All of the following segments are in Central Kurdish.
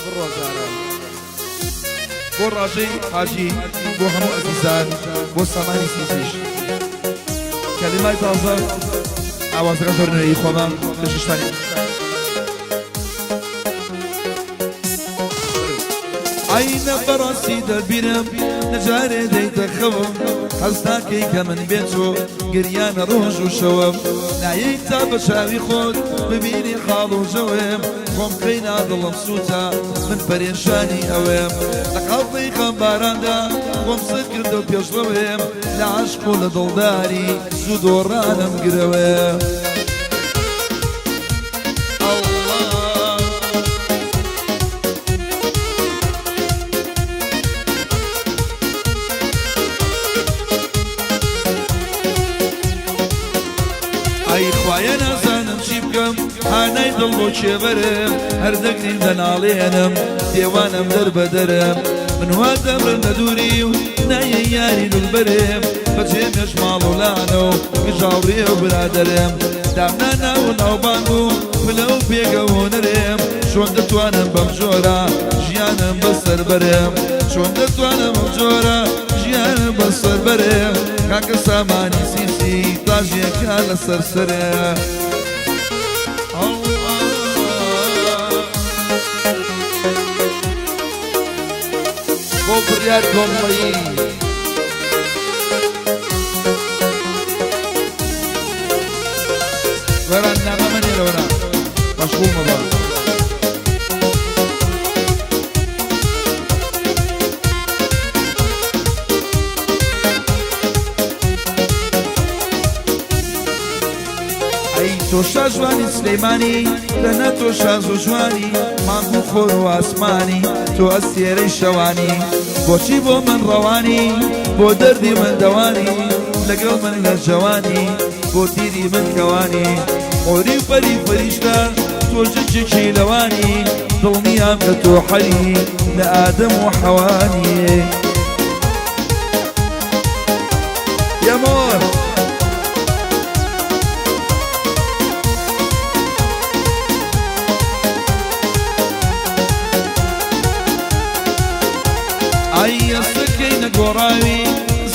بڕوا جاران. بۆ ڕاژەی حاجی بۆ هەموو ئەزیزان بۆ سامانی سیسیش کەلیمای تازە ئاوازەکە زۆر نوێی خۆمە پێشکەشتانی. عەینە بەڕاستی دەبینم نە جارێ دێیتە خەوم حەز ناکەی کە من بێ تۆ گریانە ڕۆژ و شەوم نایەی تا بە چاوی خۆت ببینی حاڵ و جەوم خۆم قەینا دڵم سووتا من پەرێشانی ئەوم لە قاڵبی خەمباراندا خۆم سەر کردەو پێشڕەوم لە عەشق و لە دڵداری زوو دۆڕانم گرەوم. ئای خوایە نازانم چی بکەم هانای دڵ بۆ کێ بەرم هەر دەگریم دەناڵێنم دێوانم دەربەدەرم من وا دەمرم لە دووری و نایە یاری دڵبەرم بەجێ مێش ماڵ و لانە و گژاوڕێ و برادەرم دامنانا و ناوبانگ و پلە و پێگە و هونەرم چۆن دەتوانم بەم جۆرە ژیانم بەسەر بەرم چۆن دەتوانم بەم جۆرە ژیانم بەسەر بەرم کاکە سامانی سیسی تاژێکە لەسەر سەرێ. بۆ بڕیار دۆڵمەیی. وەرە نامە مەنێرە وەرە مەشغوڵ مەبە. ئەی تۆ شاژوانی سلەیمانی دەنا تۆ شاز و جوانی مانگ و خۆر و ئاسمانی تۆ ئەستێرەی شەوانی بۆچی بۆ من ڕەوانی بۆ دەردی من دەوانی لەگەڵ من لە جەوانی بۆ تیری من کەوانی حۆری و پەری فریشتە تۆ ژنێکی لەوانی دڵنیام کە تۆ حەری لە ئادەم و حەوانی یەمۆر. ئای ئەسکەی نەگۆڕاوی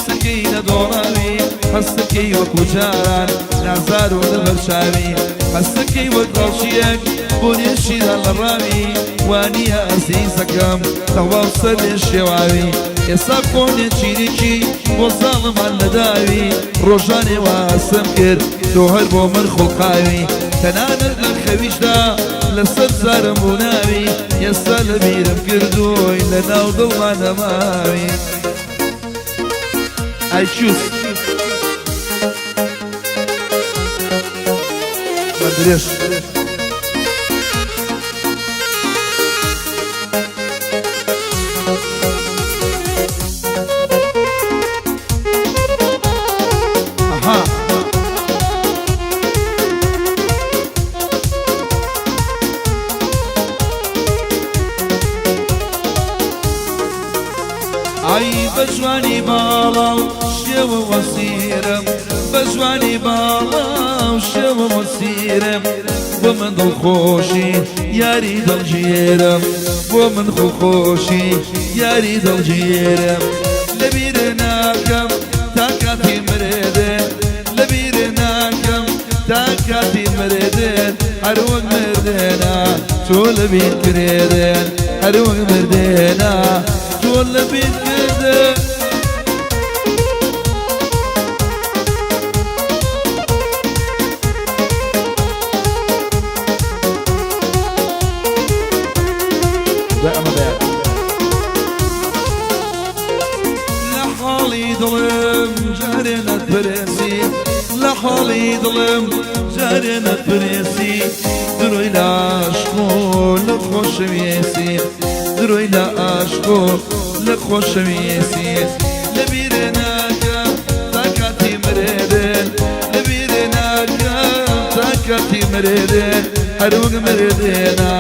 سکەی نەدۆڕاوی هەستەکەی وەکو جاران نازار و لەبەر چاوی هەستەکەی وەک ڕەوشیەک بۆ نێشیران لە ڕاوی وانییە ئەزیزەکەم تەواو سەر لێ شێواوی ئێستا خۆ نێچیرێکی بۆ زاڵمان لە داوی ڕۆژانێ وا هەستم کرد تۆ هەر بۆ من خوڵقاوی تەنانەت لە خەویشدا لەسەر زارم بوو ناوی ئێستا لە بیرم کردووی لە ناو دڵما نەماوی ئای چوس بەندرێژ. ئای بە جوانی باڵا و شێوە وەسیرم بە جوانی باڵا و شێوە وەسیرم بۆ من دڵخۆشی یاری دڵگیرم بۆ من خۆخۆشی یاری دڵگیرم لەبیر ناکەم تا کاتی مردن لەبیر ناکەم تا کاتی مردن هەر وەک مردنە تۆ لەبیر کردن هەر وەک مردنە تۆ لەبیر کردن. دوای ئەمە بەیان. لە حاڵی دڵم جارێ نەتپرسی لە حاڵی دڵم جارێ نەتپرسی درۆی لە عاشق و لە خۆشەویستی درۆی لە عاشق و لە خۆشەویستی لەبیر ناکەم تا کاتی مردن لەبیر ناکەم تا کاتی مردن هەر وەک مردنە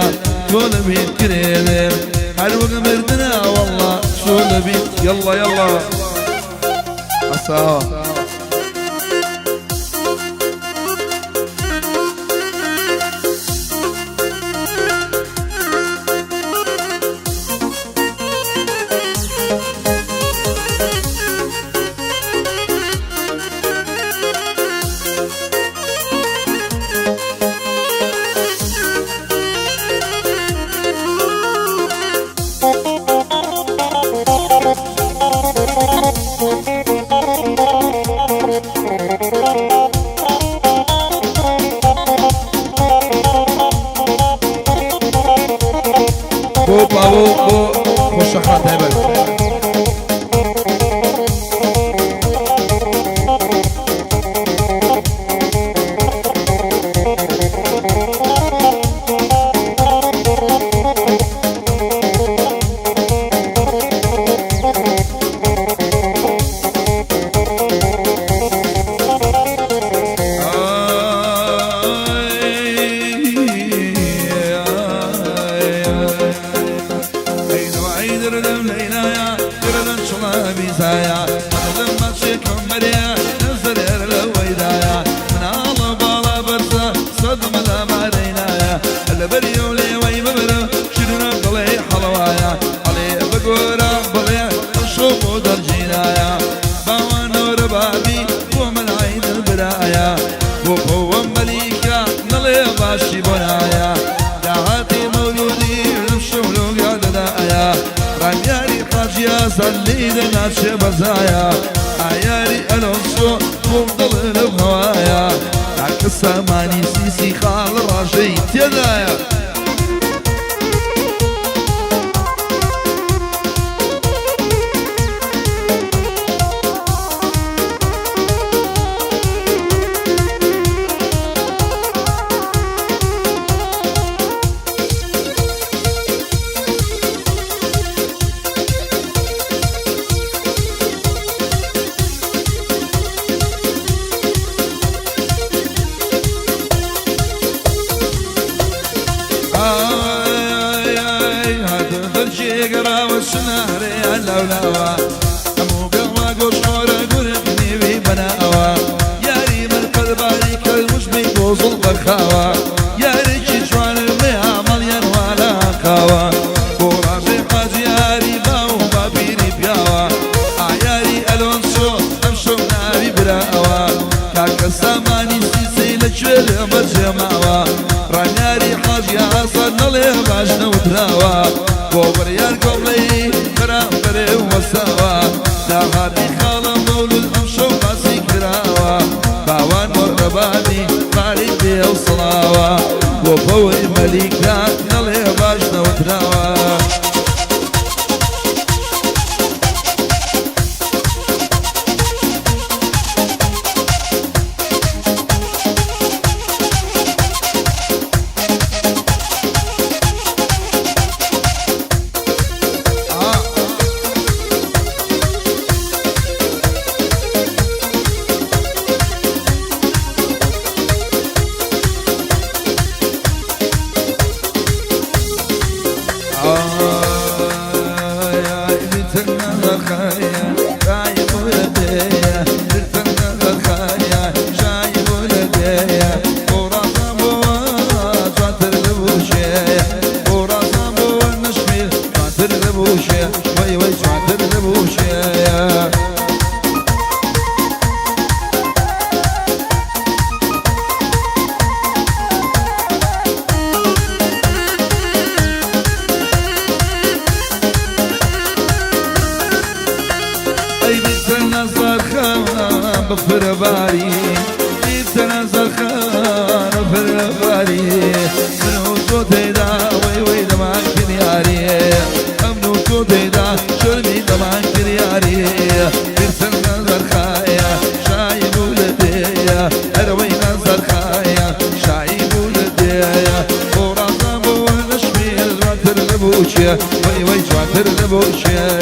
تۆ لەبیر کرێنم هەر وەک مردنە وەڵڵا تۆ لەبیر یەڵڵا یەڵڵا ئەساوە. تێدایە بۆ بەوە مەلیکە نەڵێ باشی بۆ نایە داهاتی مەولودی لەم شەولۆگا دەدایە ڕامیاری حاجی ئازاد لێی دەناچێ بەزایە ئایاری ئەلۆنسۆ بۆم دڵێ لەو هەوایە کاکە سامانی سیسی خاڵ ڕاژەی تێدایە. یاریکی جوانم مەیامەڵیان والا خاوە بۆ ڕاژەی حاجی یاری باو باپیری پیاوە ئایاری ئەلۆنسۆ ئەمشەو ناوی براوە کاکە سامانی سیسەی لە کوێ لێ بەجێ ماوە ڕامیاری حاجی ئازاد نەڵێ باش نەوتراوە بۆ بڕیار گۆڵەی بەرامبەرێ وەساوە داهاتی خاڵە مەولود ئەمشەو باسی کراوە باوان مۆرەبانی پارەی پێ و سڵاوە بۆ بەوەی مەلیکە نەڵێ باش نەوتراوە. بفرباری تنزل بفرباری من تو تیدا وی وی دمان کریاری امنو تو تیدا شرمی دمان کریاری برسل نظر خایا شايب ولديا اروي نظر خايا شايب ولديا ورازا بو نشمي الوتر لبوشيا وي وي جواتر لبوشيا.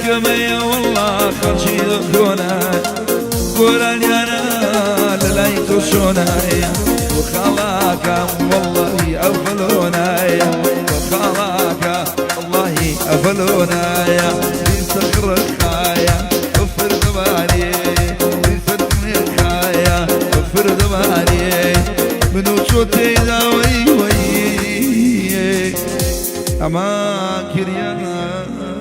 کەمەیە وەڵا خەڵکی دۆنە گۆرانیانە لە لای تۆ شۆنایە بۆ خاڵاکەم وەڵڵاهی ئەفەلۆنایە بۆ خاڵاکە وەڵڵاهی ئەفەلۆنایە بیسەخڕخایە بەفر دەبارێ بیسەخڕخایە بەفر دەبارێ من و تۆ تێیدا وەی وەی ئەمان کریان.